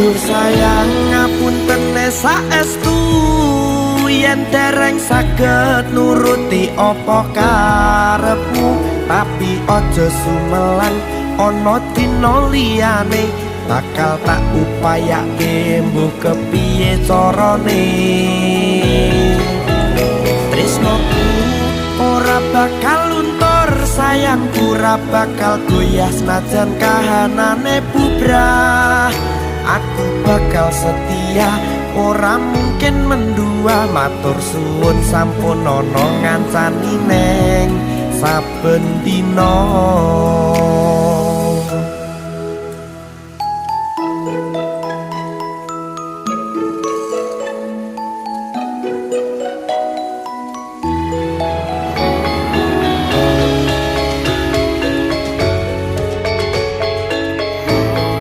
Duh sayang, ngapuntene saestu yen dereng saged nuruti apa karepmu, tapi aja sumelang, ana dina liyane bakal tak upayake, mbuh kepiye carane. Tresnoku ora bakal luntur, sayangku ora bakal goyah, senajan kahanane bubrah. Aku bakal setia, ora mungkin mendua. Matur suwun sampun ana ngancani neng saben dina.